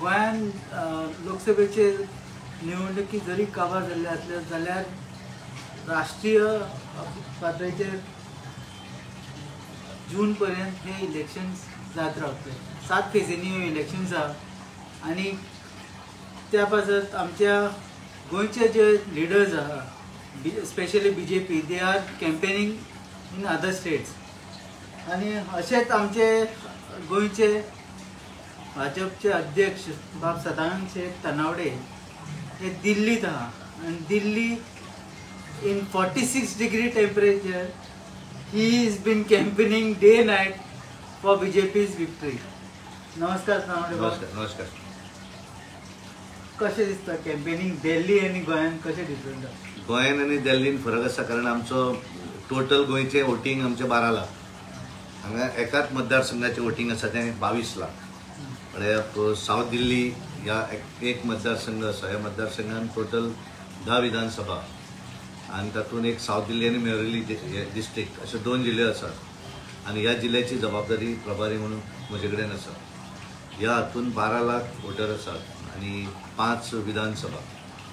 गोंयान लोकसभेचे निवडणुकी जरी काबार जाल्ले आसले जाल्यार राष्ट्रीय पातळीचेर जून पर्यंत हे इलेक्शन्स जात रावतले. 7 फेजींनी ह्यो इलेक्शन्स आहा आनी त्या पासत आमच्या गोंयचे जे लिडर्स आहा, specially BJP, they are campaigning in other states. आनी अशेंच आमचे गोंयचे भाजपचे अध्यक्ष बाब सदानंद शेट तानावडे हे दिल्लीत आहा आनी दिल्ली in 46 degree temperature he is been campaigning day night for BJP's victory. नमस्कार तानावडे. नमस्कार. नमस्कार. कशें दिसता कॅम्पेनिंग दिल्ली आनी गोंयान कशें डिफरंट आसा? गोंयान आनी दिल्लीन फरक आसा, कारण आमचो टोटल गोंयचें वोटींग आमचें 12 लाख, हांगा एकाच मतदारसंघाचें वोटींग आसा तें 22 लाख. म्हळ्यार सावथ दिल्ली ह्या एक मतदारसंघ आसा, ह्या मतदारसंघान टोटल 10 विधानसभा आनी तातूंत एक सावथ दिल्ली आनी मेवरेली डिस्ट्रिक्ट अशे 2 जिल्ले आसात आनी ह्या जिल्ल्याची जबाबदारी प्रभारी म्हणून म्हजे कडेन आसा. ह्या हातूंत 12 लाख वोटर आसात आनी 5 विधानसभा.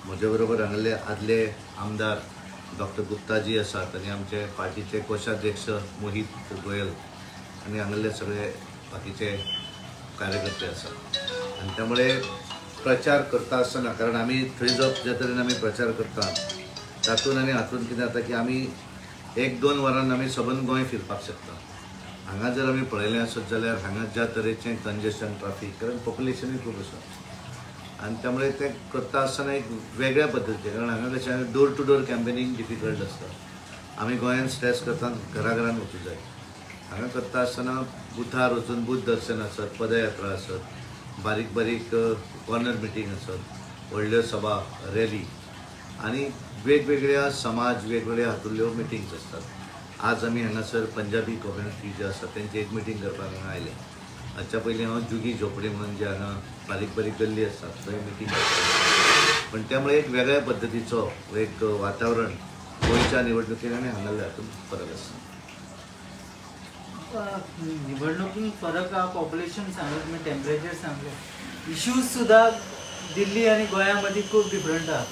म्हजे बरोबर हांगले आदले आमदार डॉक्टर गुप्ताजी आसात आनी आमचे पार्टीचे कोशाध्यक्ष मोहित गोयल आनी हांगले सगळे बाकीचे कार्यकर्ते आसात. आनी त्यामुळे प्रचार करता आसतना, कारण आमी थंय जो ज्या तरेन आमी प्रचार करता तातूंत आनी हातूंत कितें जाता की आमी 1-2 वरान आमी सबंद गोंय फिरपाक शकता. हांगा जर आमी पळयलें आसत जाल्यार हांगा ज्या तरेचें कंजेशन ट्राफीक, कारण पॉप्युलेशनूय खूब आसा आनी त्यामुळे तें करता आसतना एक वेगळ्या पद्दतीचें, कारण हांगा कशें door to door campaigning difficult आसता. आमी गोंयांत स्ट्रेस करता घरा घरान वचूं जाय. हांगा करता आसतना बुथार वचून बूथ दर्शन आसत, पदयात्रा आसत, बारीक बारीक कॉर्नर मिटींग आसत, व्हडल्यो सभा रॅली आनी वेगवेगळ्या समाज वेगवेगळ्या हातूंतल्यो मिटिंग्स आसतात. आज आमी हांगासर पंजाबी कम्युनिटी जी आसा तेंची एक मिटींग करपाक हांगा आयले. हाच्या पयलीं हांव जुगी झोपडी म्हणून जे हांगा बारीक बारीक गल्ली आसतात थंय मिटींग करता. पण त्यामुळे एक वेगळ्या पद्दतीचो एक वातावरण गोंयच्या निवडणुकेन आनी हांगासरल्या हातूंत फरक आसा. निवडणुकीन फरक आहा, पॉप्युलेशन सांगलें तुमी, टेम्परेचर सांगलें, इश्यूज सुद्दां दिल्ली आनी गोंया मदीं खूब डिफरंट आहा.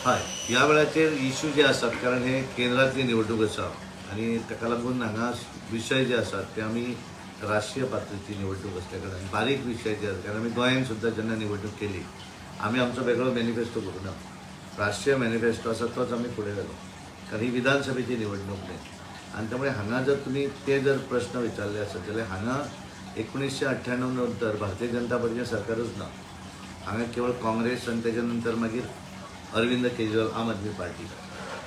हय, ह्या वेळाचेर इश्यू जे आसात, कारण हे केंद्रांतली निवडणूक आसा आनी ताका लागून हांगा विशय जे आसात ते आमी राष्ट्रीय पातळीची निवडणूक आसल्या कारणान बारीक विशय जे आसात, कारण आमी गोंयान सुद्दां जेन्ना निवडणूक केली आमी आमचो वेगळो मॅनिफेस्टो करूं ना, राष्ट्रीय मॅनिफेस्टो आसा तोच आमी फुडें व्हेलो, कारण ही विधानसभेची निवडणूक न्हय. आनी त्यामुळे हांगा जर तुमी ते जर प्रश्न विचारले आसत जाल्यार हांगा 1998 नंतर भारतीय जनता पार्टीचें सरकारूच ना. हांगा केवळ काँग्रेस आनी तेच्या नंतर मागीर अरविंद केजरीवाल आम आदमी पार्टी.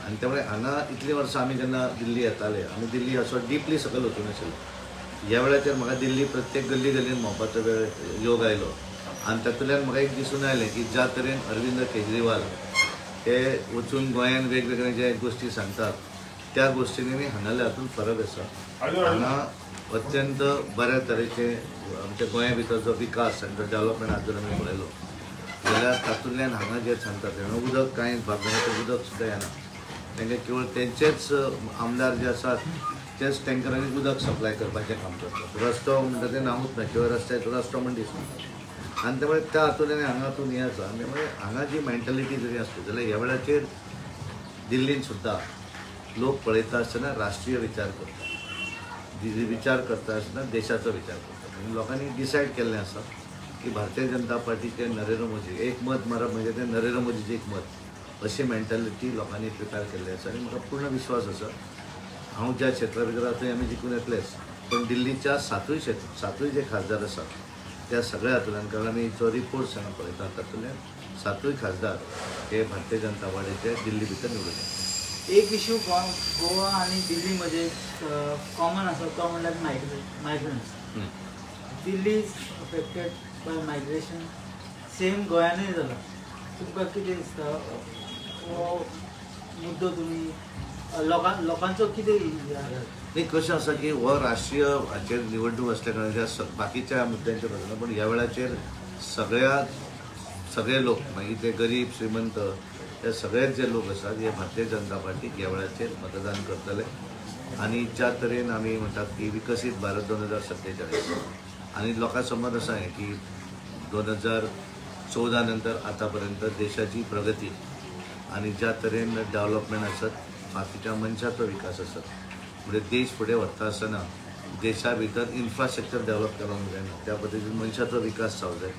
आनी त्यामुळे हांगा इतलीं वर्सां आमी जेन्ना दिल्ली येताले आमी दिल्ली असो डिपली सकयल वचूं नाशिल्लो. ह्या वेळाचेर म्हाका दिल्ली प्रत्येक गल्ली गल्लीन भोंवपाचो वेळ योग आयलो आनी तातूंतल्यान म्हाका एक दिसून आयलें की ज्या तरेन अरविंद केजरीवाल हे वचून गोंयान वेगवेगळे जे गोश्टी सांगतात त्या गोश्टींनी हांगासरल्या हातूंत फरक आसा. हांगा अत्यंत बऱ्या तरेचे आमच्या गोंया भितर जो विकास आनी जो डेवलपमेंट आज जर आमी पळयलो जाल्यार तातूंतल्यान हांगा जे सांगतात हांगा उदक कांय भागांत उदक सुद्दां येना, तांकां केवळ तेंचेच आमदार जे आसात तेच टँकरांनी उदक सप्लाय करपाचें काम करतात. रस्तो म्हणटा तें नांवूच ना, किंवा रस्त्याचो रस्तो म्हण दिसना. आनी त्यामुळे त्या हातून आनी हांगा हातून हें आसा. आनी त्यामुळे हांगा जी मेंटलिटी जरी आसली जाल्यार ह्या वेळाचेर दिल्लीन सुद्दां लोक पळयता आसतना राष्ट्रीय विचार करता, विचार करता आसतना देशाचो विचार करता. आनी लोकांनी डिसायड केल्लें आसा की भारतीय जनता पार्टीचे नरेंद्र मोदी एक मत मारप म्हणजे तें नरेंद्र मोदीचें एक मत, अशी मेंटलिटी लोकांनी प्रिपेर केल्ली आसा. आनी म्हाका पूर्ण विश्वास आसा हांव ज्या क्षेत्रा भितर आसा थंय आमी जिखून येतलेच, पण दिल्लीच्या सातूय जे खासदार आसात त्या सगळ्या हातूंतल्यान, कारण आमी जो रिपोर्ट्स हांगा पळयतात तातूंतल्यान 7 खासदार हे भारतीय जनता पार्टीचे दिल्ली भितर निवडून येतात. एक इश्यू गोवा आनी दिल्ली मदीं कॉमन आसा तो म्हणल्यार migrants. Delhi is affected by migration, same गोंयानूय जाला. तुमकां कितें दिसता हो मुद्दो तुमी लोकांचो कितें? न्ही, कशें आसा की हो राष्ट्रीय हाचेर निवडणूक आसल्या कारणान बाकीच्या मुद्द्यांचेर वचना, पूण ह्या वेळाचेर सगळे लोक, मागीर ते गरीब श्रीमंत हे सगळेच जे लोक आसात हे भारतीय जनता पार्टीक ह्या वेळाचेर मतदान करतले. आनी ज्या तरेन आमी म्हणटात की विकसीत भारत 2047 आनी लोकां समज आसा की 2014 नंतर आतापर्यंत देशाची प्रगती आनी ज्या तरेन डेव्हलपमेंट आसत, बाकीच्या मनशाचो विकास आसत, म्हणजे देश फुडें व्हरता आसतना देशा भितर इन्फ्रास्ट्रक्चर डेव्हलप केलो जायना त्या पद्दतीन मनशाचो विकास जावंक जाय.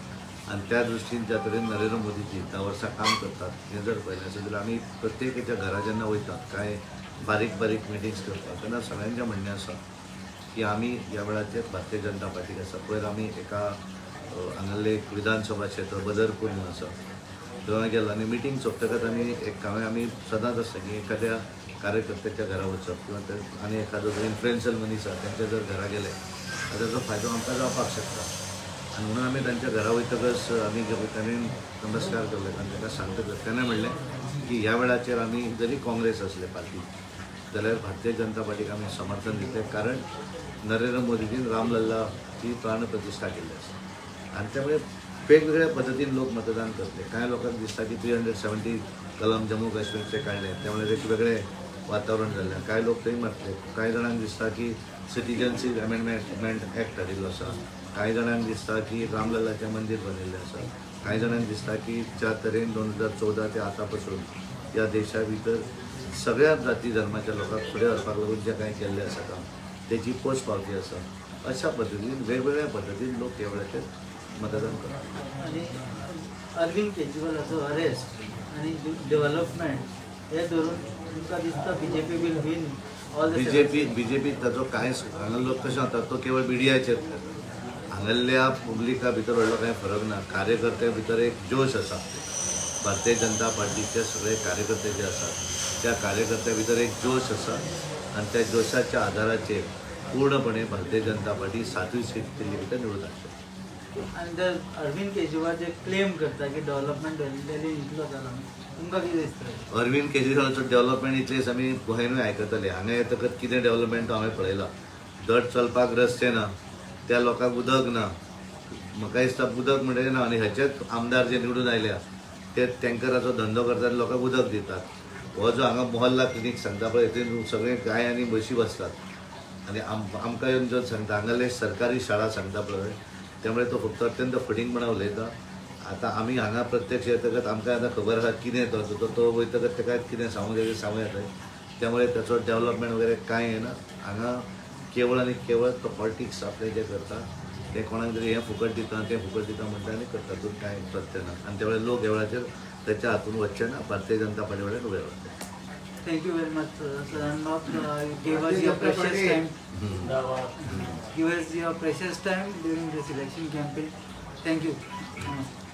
आनी त्या दृश्टीन ज्या तरेन नरेंद्र मोदीजी 10 वर्सां काम करतात हें जर पळयलें आसत जाल्यार आमी प्रत्येकाच्या घरा जेन्ना वयतात कांय बारीक बारीक मिटिंग्स करतात तेन्ना सगळ्यांचें म्हणणें आसा की आमी ह्या वेळाचेर भारतीय जनता पार्टीक आसा. पयर आमी एका हांगासरलें एक विधानसभा क्षेत्र बदरपूर म्हणून आसा थंय गेलो आनी मिटींग सोंपतकच आमी एक हांवें आमी सदांच आसता की एखाद्या कार्यकर्त्याच्या घरा वचप किंवा आनी एखादो जो इन्फ्लुएन्शियल मनीस आसा तेंच्या जर घरा गेले जाल्यार ताचो फायदो आमकां जावपाक शकता. आनी म्हणून आमी तांच्या घरा वयतकच आमी तांणी नमस्कार केलो आनी ताका सांगतकच तेणें म्हणलें की ह्या वेळाचेर आमी जरी काँग्रेस आसले पार्टी जाल्यार भारतीय जनता पार्टीक आमी समर्थन दितले, कारण नरेंद्र मोदीजीन रामलल्लाची प्राणप्रतिश्ठा केल्ली आसा. आनी त्यामुळे वेगवेगळ्या पद्दतीन लोक मतदान करतले. कांय लोकांक दिसता की 370 कलम जम्मू काश्मीरचे काडले त्यामुळे वेगवेगळे वातावरण जाल्लें, कांय लोक थंय मारतले. कांय जाणांक दिसता की सिटीजनशीप अमेंडमेंट एक्ट हाडिल्लो आसा, कांय जाणांक दिसता की रामलल्लाचें मंदीर बांदिल्लें आसा, कांय जाणांक दिसता की ज्या तरेन 2014 ते आतां पासून ह्या देशा भितर सगळ्या जाती धर्माच्या लोकांक फुडें व्हरपाक लागून जें कांय केल्लें आसा काम तेची पोच पावती आसा. अशा पद्दतीन वेगवेगळ्या पद्दतीन लोक ह्या वेळाचेर मतदान करतात. आनी अरविंद केजरीवालाचो अरेस्ट आनी डेव्हलपमेंट हे धरून तुमकां दिसता BJP will win all the BJP ताचो कांयच हांगा लोक कशें जाता तो केवळ मिडियाचेर खेळटा. हांगासरल्या पब्लिका भितर व्हडलो कांय फरक ना. कार्यकर्त्या भितर एक जोश आसा. भारतीय जनता पार्टीचे सगळे कार्यकर्ते जे आसात त्या कार्यकर्त्या भितर एक जोश आसा आनी त्या जोशाच्या आधाराचेर पूर्णपणे भारतीय जनता पार्टी 7वी सीट दिल्ली भितर निवडून हाडटली. आनी जर अरविंद केजरीवाल जे क्लेम करता की डेव्हलपमेंट दिल्ली इतलो जाला, तुमकां कितें दिसता? अरविंद केजरीवालाचो डेव्हलपमेंट इतलेच आमी गोंयानूय आयकताले. हांगा येतकच कितें डेव्हलपमेंट हांवें पळयलां. धड चलपाक रस्ते ना, त्या लोकांक उदक ना. म्हाका दिसता उदक म्हणटा ना, आनी हेचेच आमदार जे निवडून आयल्या ते टँकराचो धंदो करतात, लोकांक उदक दितात. हो जो हांगा मोहल्ला क्लिनीक सांगता पळय थंय सगळे गाय आनी म्हशी बसतात आनी आमकां येवन जो सांगता हांगासरले सरकारी शाळा सांगता पळय, त्यामुळे तो फक्त अत्यंत फटींगपणा उलयता. आतां आमी हांगा प्रत्यक्ष येतकच आमकां आतां खबर आसा कितें तो तो वयतकच ताका कितें सांगूंक जाय तें सांगूं येता. त्यामुळे ताचो डेव्हलपमेंट वगैरे कांय येना. हांगा केवळ आनी केवळ तो पॉलिटिक्स आपलें जें करता तें कोणाक तरी हें फुकट दिता तें फुकट दिता म्हणटा आनी करता, तातूंत कांय सत्य ना. आनी त्या वेळार लोक ह्या वेळाचेर ताच्या हातून वचचे ना, भारतीय जनता पार्टी वयल्यान उबे रावतले. Thank you very much, Sadanand. You gave us your precious time. Give us your precious time during this election campaign. Thank you. Namaste.